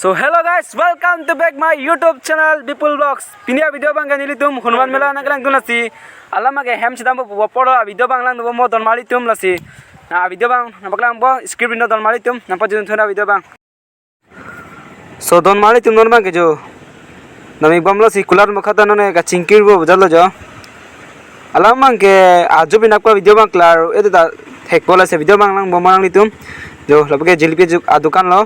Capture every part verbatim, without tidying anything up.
So hello guys, welcome to back my YouTube channel Bipul Vlogs. Pini a video abang ke nelitum Hanuman Mela nangkelangdun lasi. Alam ke hem chedampo pu apor a video abang langdunbom Donmarli atum lasi. Na a video abang nangpaklangpo, script ino Donmarli atum nangpajutthun a video abang. So Donmarli atum non abang ke jo. Nami bom lasi kular mukha ta non kachingkirpo pu jalo jo. Alam abang ke ajo pinak pa video abang klaro, ede ta thekpo lasi video abang langbom nanglitum. Jo, lapu ke jilipi ajo adukan lo.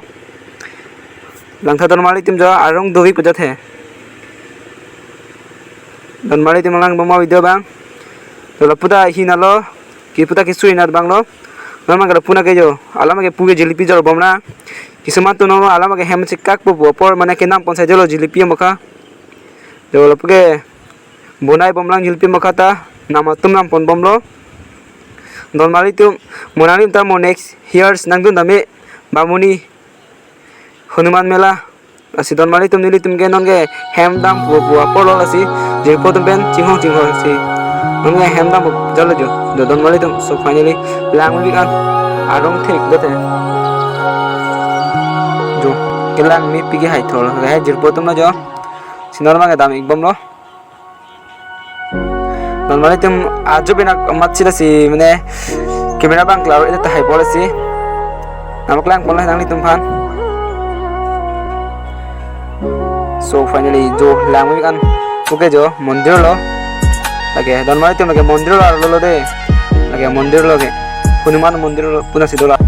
Langtha Donmarli atum jo, arong dovik pu jat he. Donmarli atum langbom video abang. Jo, lapu ta hina lo, kipu ta keso hina abang lo. Non abang ke lapu na ke jo, alam ke pu ke jilipi jor bomra. Kisuman atum non alam ke hem chekakpo pu apor mane kenam pon sai jalo jilipi mukha. Jo, lapu ke bonai bomlang jilipi mukha ta, nam atum nam ponbomlo. Donmarli atum, mo nanglitum ta mo next years nangdun tame, Bamuni Hanuman Mela. Lasi Donmarli atum nelitum ke non ke hem dampo pu apor lo lasi, jirpo atum pen chinghon chinghon si. Non ke hem dampo jalo jo, jo Donmarli atum. So finally, langmepik an, arong thek dote. Jo, kelang mepik ke hai thol, hai jirpo atum lo jo. Si non abang ke dam-ikbomlo. Donmarli atum ajo pinak amat sila si mane camera abang klaro ede ta haipo lasi. Nangpaklangpo nanglitum aphan. So finally jo langmepik an. Okay jo, mondir lo. Lake Donmarli atum lake mondir lo arlo lo de. Lake mondir lo ke. Hanuman mondir lo pu na si dola.